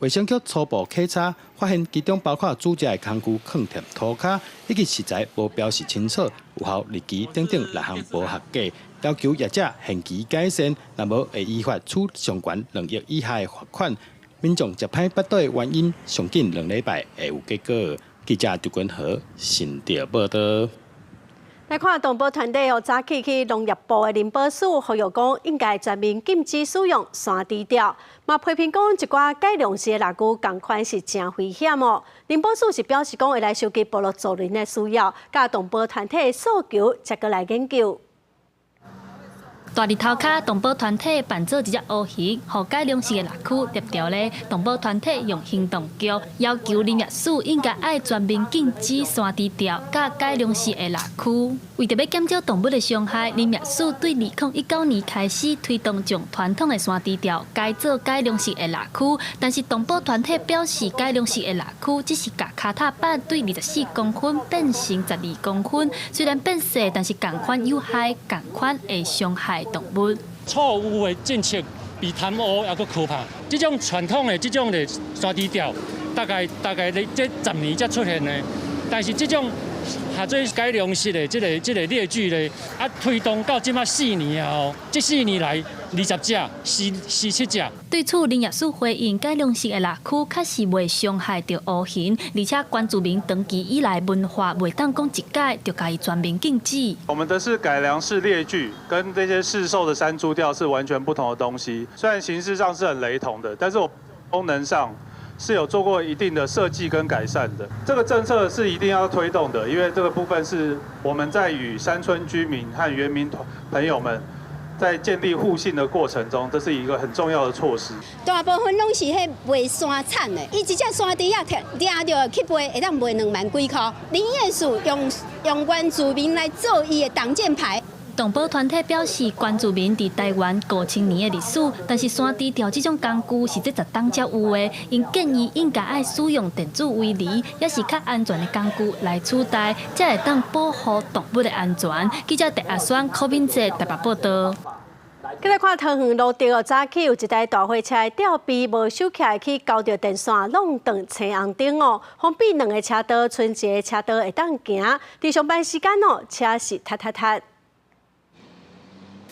衛生局初步稽查發現，其中包括煮食的工具囥佇塗跤，以及食材無標示清楚、有效日期等等六項無合格，要求業者限期改善，若無會依法處上懸2億以下的罰款。民眾食歹腹肚的原因，上緊2禮拜會有結果。記者周君豪新竹報導。來看動保團體哦，早起去農業部的林保署呼籲講，應該全面禁止使用山豬吊，嘛批評講一寡改良式的獵具仝款是誠危險哦。林保署是表示講會來收集部落族人的需要，佮動保團體的訴求，才閣來研究。大日頭跤，動保團體扮做一隻烏魚，予改良式的獵具獵著咧。動保團體用行動腳要求林業署應該愛全面禁止山豬釣佮改良式的獵具。為著欲減少動物的傷害，林業署對2019年開始推動將傳統的山豬釣改做改良式的獵具，但是動保團體表示，改良式的獵具只是共跤踏板對24公分變成12公分，雖然變細，但是仝款有害，仝款會傷害動物。錯誤的政策比貪污猶閣可怕。這種傳統的這種的山豬釣，大概咧這10年才出現的，但是這種下做改良式的這個獵具咧，啊推動到這馬四年啊吼，這四年來20隻，死7隻。對此，林業署回應，改良式的獵具確實袂傷害著烏魚，而且原住民長期以來文化袂當講一改就共伊全面禁止。我們的是改良式獵具，跟這些市售的山豬釣是完全不同的東西。雖然形式上是很雷同的，但是我功能上是有做過一定的設計跟改善的。這個政策是一定要推動的，因為這個部分是我們在與山村居民和原民朋友們在建立互信的過程中，這是一個很重要的措施。大部分攏是彼賣山產的，伊一隻山豬仔掠著去賣，會當賣2萬幾箍。林業署用原住民來做伊的擋箭牌。動保團體表示，原住民佇台灣5000年的歷史，但是山豬釣這種工具是這10冬才有的。𪜶建議應該愛使用電子圍籬，抑是較安全的工具來取代，才會當保護動物的安全。記者鄭阿雙、柯敏哲台北報導。閣來看桃園蘆竹哦，早起有一台大貨車吊臂無收起來去勾著電線，弄斷青紅燈哦，封閉兩个車道，賰一个車道會當行。佇上班時間哦，車是塞塞塞。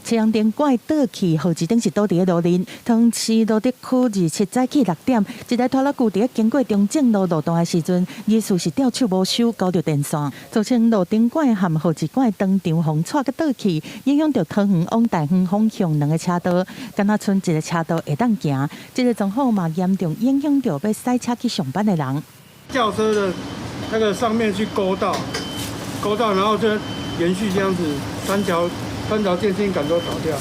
青紅燈拐倒去，號誌燈是倒佇咧路面。桃園市蘆竹區27早起6點，一台拖拉機佇咧經過中正路路段的時陣，疑似是吊手無收，勾著電線，造成路燈管和號誌管當場予掣閣倒去，影響著桃園往大園方向兩个車道，干焦賰一个車道會當行。這个狀況嘛嚴重影響著欲駛車去上班的人。轎車的那個上面去勾到，勾到，然後就連續這樣子三條。三條電線桿都倒掉，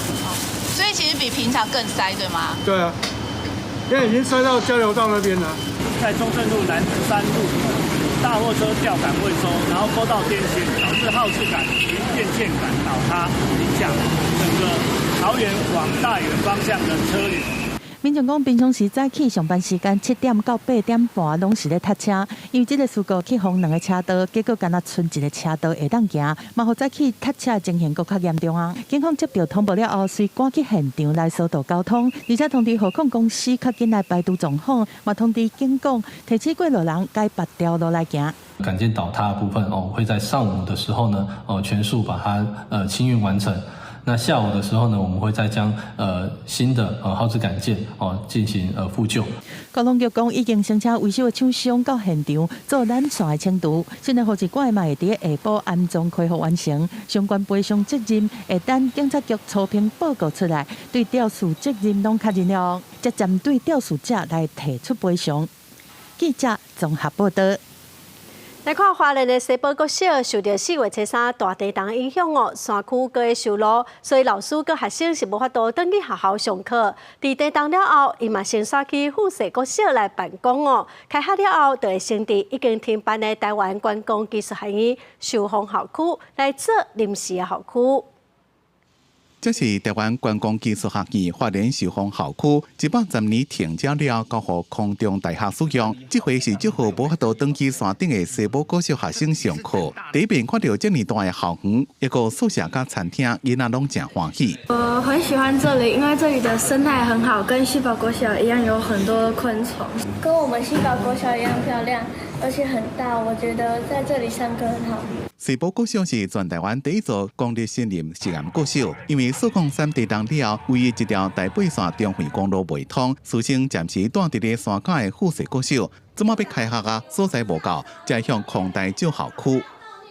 所以其實比平常更塞，對嗎？對啊，現在已經塞到交流道那邊了。在中正路南三路，大貨車吊桿未收，然後勾到電線，導致號誌桿及電線桿倒塌，影響整個桃園往大園方向的車流。民眾講，平常時早起上班時間7點到8點半攏是咧塞車，因為這个事故去封兩个車道，結果干焦賰一个車道會當行，嘛予早起塞車的情形閣較嚴重啊！警方接到通報了後，隨趕去現場來疏導交通，而且通知河控公司較緊來排除狀況，嘛通知警講提醒過路人改別條路來行。桿件倒塌的部分哦，會在上午的時候呢，哦全數把它清運完成。那下午的時候呢，我們會再將新的號誌桿件哦進行復舊。交通局講已經先請維修的廠商到現場做纜線的清除，新的號誌桿嘛會佇下晡安裝恢復完成，相關賠償責任會等警察局初評報告出來，對肇事責任攏確認了，才針對肇事者來提出賠償。記者綜合報道。來看花蓮的西寶國小受著4月初3大地動影響哦，山區閣會受落，所以老師佮學生是無法度轉去學校上課。佇地動了後，𪜶嘛先徙去富士國小來辦公哦。開學了後，就會先佇已經停辦的臺灣觀光技術學院壽豐校區來做臨時的校區。這是臺灣觀光技術學院花蓮壽豐校區110年停止了，交予空中大學使用。這回是祝福無法度轉去山頂的西寶國小學生上課。第一遍看著這麼大的校園，一個宿舍佮餐廳，囡仔攏誠歡喜。我很喜歡這裡，因為這裡的生態很好，跟西寶國小一樣有很多昆蟲，跟我們西寶國小一樣漂亮，而且很大。我覺得在這裡上課很好。西寶國小是全臺灣第一座公立森林實驗國小，因為四礦山地動了後，唯一一條台八線中橫公路袂通，師生暫時蹛佇咧山跤的富士國小，這馬欲開學啊，所在無夠，才向空大借校區。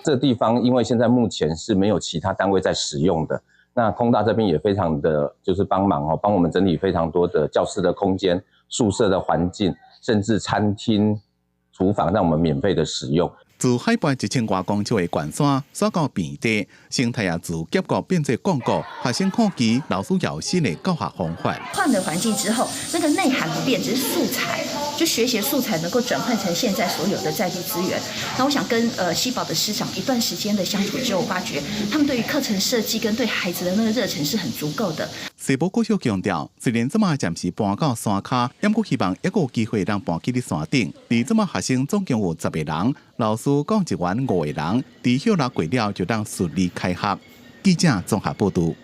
這個地方因為現在目前是沒有其他單位在使用的，那空大這邊也非常的就是幫忙哦，幫我們整理非常多的教室的空間、宿舍的環境，甚至餐廳、廚房，讓我們免費的使用。自海拔1000外公尺的懸山，徙到平地，生態也自峽谷變做廣谷，學生好奇，老師有新的教學方法。換了環境之後，那個內涵不變，只是素材，就學習素材能夠轉換成現在所有的在地資源。那我想跟西寶的師長一段時間的相處之後，我發覺他們對於課程設計跟對孩子的那個熱忱是很足夠的。西寶國小強調，雖然這馬暫時搬到山跤，毋過希望猶閣有機會通搬去佇山頂。而這馬學生總共有10個人，老師教職員5個人，佇歇熱過了就當順利開學。記者綜合報導。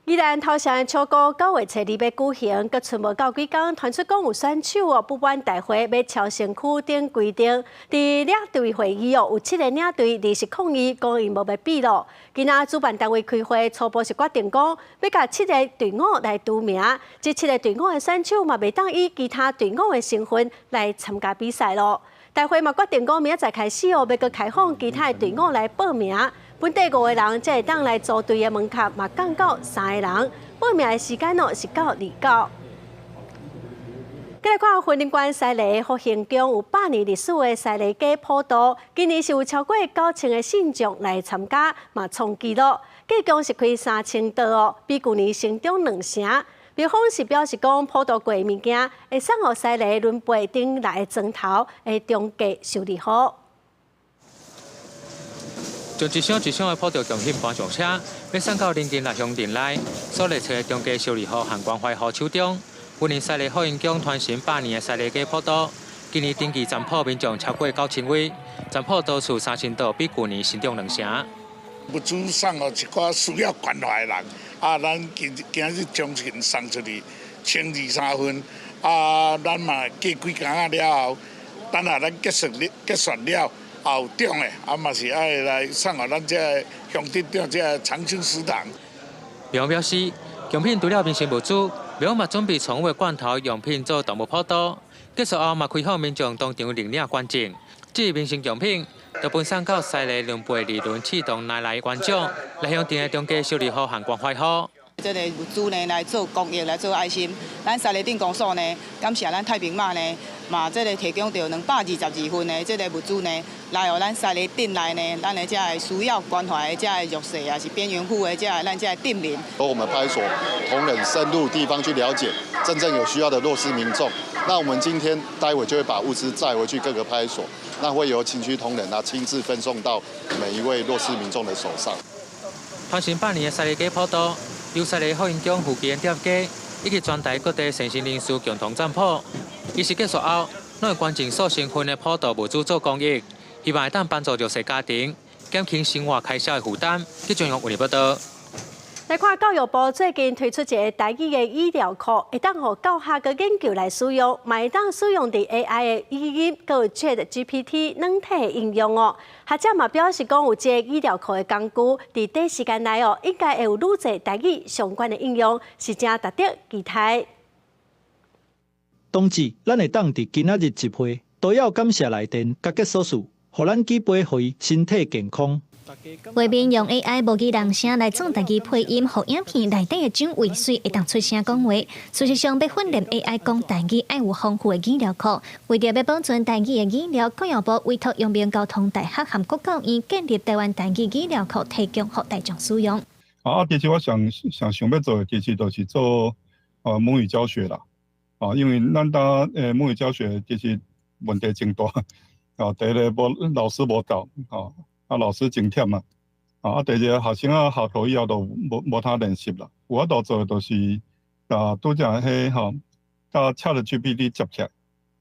宜蘭頭城的秋高9月初2欲舉行，閣賰無夠幾工，傳出講有選手哦不滿大會欲超身軀等規定，佇領隊會議哦，有7個領隊臨時抗議，講𪜶無欲比咯。今仔主辦單位開會初步是決定講，欲共7个隊伍來除名，這7个隊伍的選手嘛袂當以其他隊伍的身份來參加比賽咯。大會嘛決定講，明仔載開始哦，欲閣開放其他的隊伍來報名。本底5個人才會當來組隊的門檻嘛降到3個人，報名的時間哦是到29。再來看雲林縣西螺福興宮有100年歷史的西螺雞普渡，今年是有超過9000个信眾來參加，嘛創紀錄。計共是開3000桌哦，比舊年成長2成。廟方是表示講，普渡過的物件會送予西螺崙背頂來的磚頭的中繼修理好。將一箱一箱的普渡貢品搬上車，欲送到鄰近六鄉鎮內，所列車中繼修理戶和關懷戶手中。雲林西螺福興宮傳承100年的西螺雞普渡，今年登記參普民眾超過9000位，參普桌數3000桌，比舊年成長2成。物資送予一寡需要關懷的人，啊，咱今今日將近送出去1023份，啊，咱嘛過幾工仔了後，等下咱結束了。有獎的，啊嘛是愛來送予咱這个鄉鎮長這个長青食堂。廟表示，貢品除了民生物資，廟嘛準備寵物罐頭用品做動物普渡，結束後嘛開放民眾當場認領捐贈。至於民生用品，就分送到西螺崙背二崙刺桐奶奶觀眾，來鄉鎮的中繼修理戶和關懷戶。這个物資呢，來做公益，來做愛心。咱西螺鎮公所呢，感謝咱太平馬呢，嘛這个提供著222份的這个物資呢，來予咱西螺鎮內呢，咱的這个需要關懷的這个弱勢也是邊緣戶的這个咱這个鎮民。由我們派出所同仁深入地方去了解真正有需要的弱勢民眾。那我們今天待會就會把物資載回去各個派出所，那會由勤區同仁啊親自分送到每一位弱勢民眾的手上。傳承100年的西螺雞普渡，由西螺福興宮附近的店家，以及全台各地善心人士共同贊助。儀式結束後，攏會捐贈數千份的普渡物資做公益，希望會當幫助弱勢家庭減輕生活開銷的負擔。記者楊偉報道。來看教育部最近推出一个台語的語料庫，會當予教學佮研究來使用，嘛會當使用佇 AI 的語音，閣有 ChatGPT 軟體的應用哦。學者嘛表示講，有這个語料庫的工具，佇短時間內哦，應該會有愈濟台語相關的應用，是誠值得期待。冬至，咱會當佇今仔日集會，都要感謝來電佮結束事，予咱舉杯予伊身體健康。畫面用 AI 模擬人聲來做台語配音，予影片內底的蔣渭水會當出聲講話。事實上，欲訓練 AI 講台語，愛有豐富的語料庫。為著欲保存台語的語料，教育部委託陽明交通大學和國教院建立台灣台語語料庫，提供予大眾使用。啊，其實我上上想欲做的，其實就是做母語教學啦。啊，因為咱呾母語教學其實問題真大。啊，第一个無老師無夠，啊。啊，老師真忝啊！啊，第二个學生啊，下課以後都無無通練習啦。有法度做的就是啊，拄才彼吼，佮 ChatGPT 接起來，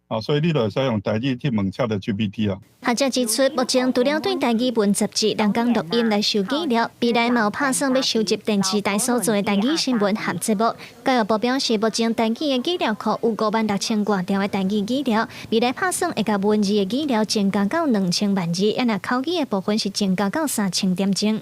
啊，所以你就會使用台語去問 ChatGPT 啊。學者指出，目前除了對台語文雜誌、人工錄音來收資料，未來嘛有拍算欲收集電視台所做的台語新聞和節目。教育部表示，目前台語的語料庫有56,000外條的台語語料，未來拍算會共文字的語料增加到2000萬字，啊若口語的部分是增加到3000點鐘。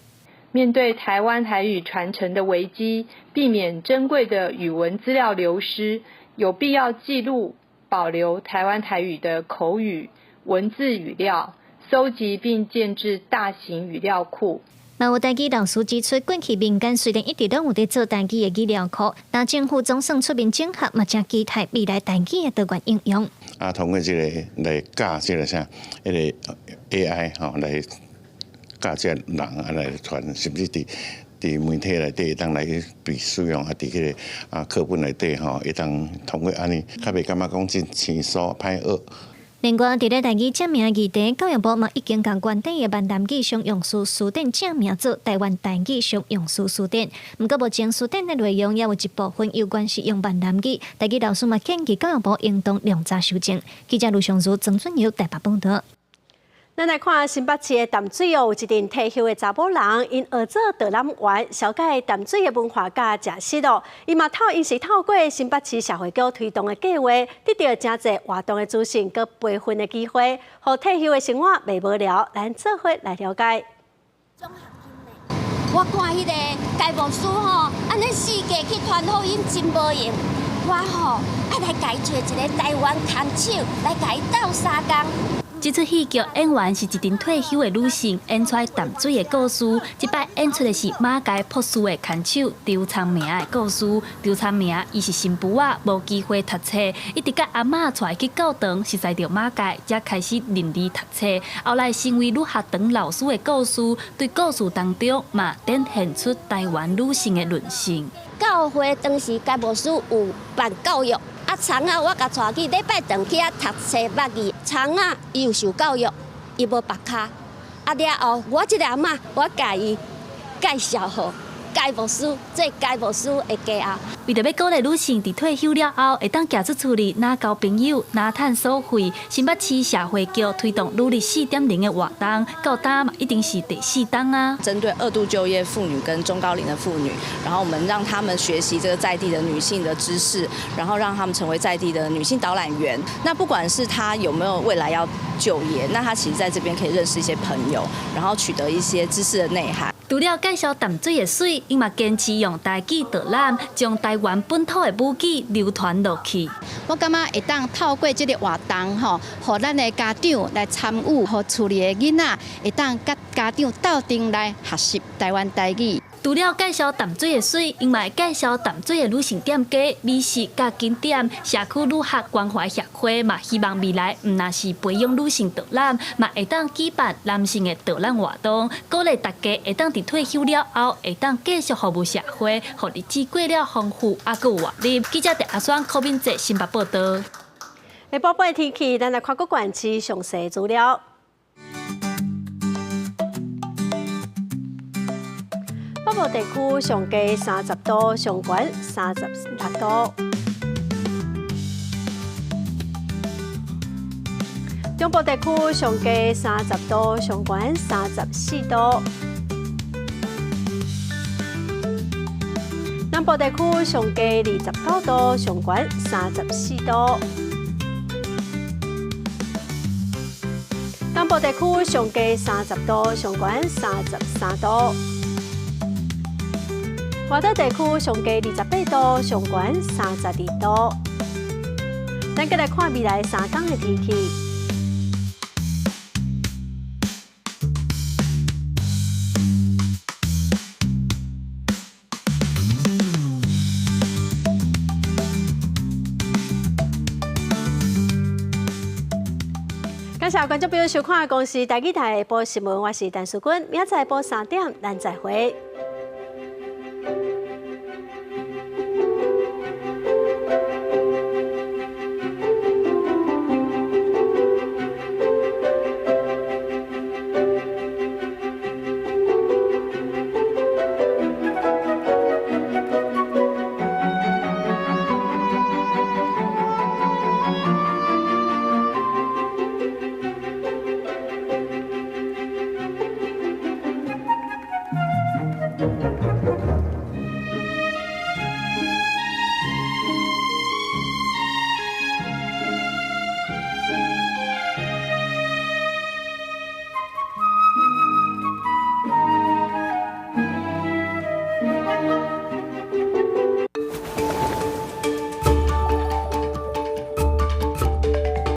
面對台灣台語傳承的危機，避免珍貴的語文資料流失，有必要記錄、保留台灣台語的口語、文字語料，搜集並建置大型語料庫。嘛有台語老師指出，過去民間雖然一直攏有佇做台語的語料庫，但政府總算出面整合，嘛誠期待未來台語的多元應用。啊，通過這个來教這个啥，彼个 AI 吼來教這个人啊來傳，甚至佇佇媒體內底會當來被使用，啊，佇彼个啊課本內底吼，會當通過按呢，較袂感覺講真生疏歹學。另外，佇咧台語正名議題，教育部嘛已經共原底的閩南語常用詞辭典正名做台灣台語常用詞辭典。毋過目前辭典的內容猶有一部分猶原是用閩南語，台語老師嘛建議教育部應當量早修正。記者盧尚如、曾俊友台北報導。咱來看新北市的淡水哦，有一陣退休的查某人，𪜶學做導覽員，紹介淡水的文化佮食食哦。伊嘛透，𪜶是透過新北市社會局推動的計劃，得著誠濟活動的資訊佮培訓的機會，予退休的生活袂無聊。咱做伙來了解。我看彼个該牧師吼，按呢四界去傳福音真無閒。我吼愛來共伊揣一个台灣牽手，來共伊鬥相共。這齣戲劇演員是一陣退休的女性，演出淡水的故事。這擺演出的是馬偕博士的牽手張聰明的故事。張聰明伊是新婦仔，無機會讀冊，一直佮阿嬤帶去教堂，熟似著馬偕，才開始認字讀冊。後來成為女學堂老師的故事，對故事當中嘛展現出台灣女性的韌性。教會當時該牧師有辦教育。啊，蔥仔我共帶去禮拜轉去遐讀冊捌字。蔥仔伊有受教育，伊無縛跤。啊了後，我這个阿嬤，我共伊介紹予該牧師做該牧師的家後。為著欲鼓勵女性佇退休了後，會當行出厝裡，若交朋友，若趁所費。新北市社會局推動女力4.0的活動，到今嘛已經是第四冬啊。針對二度就業婦女跟中高齡的婦女，然後我們讓他們學習這個在地的女性的知識，然後讓他們成為在地的女性導覽員。那不管是她有沒有未來要就業，那她其實在這邊可以認識一些朋友，然後取得一些知識的內涵。除了介紹淡水的媠，𪜶嘛堅持用台語導覽，將台灣本土的母語流傳落去。我感覺會當透過這个活動吼，予咱的家長來參與，予厝裡的囡仔會當佮家長鬥陣來學習台灣台語。除了介紹淡水的媠，𪜶嘛會介紹淡水的女性店家、美食佮景點。社區女學關懷協會嘛，希望未來毋但是培養女性導覽，嘛會當舉辦男性的導覽活動，鼓勵大家會當佇退休了後，會當繼續服務社會，予日子過了豐富猶閣有活力。記者鄭阿雙、柯敏哲新北報導。下晡半天氣，咱來看各縣市詳細資料。北北部地區上低30度，上懸36度。中部地區上低30度，上懸34度。南部地區上低29度，上懸34度。東部地區上低30度，上懸33度。外島地區上低28度，上懸32度。咱閣來看未來3工的天氣。感謝觀眾朋友收看《公視台語台》下晡新聞，我是陳淑君，明仔載下晡3點，咱再會。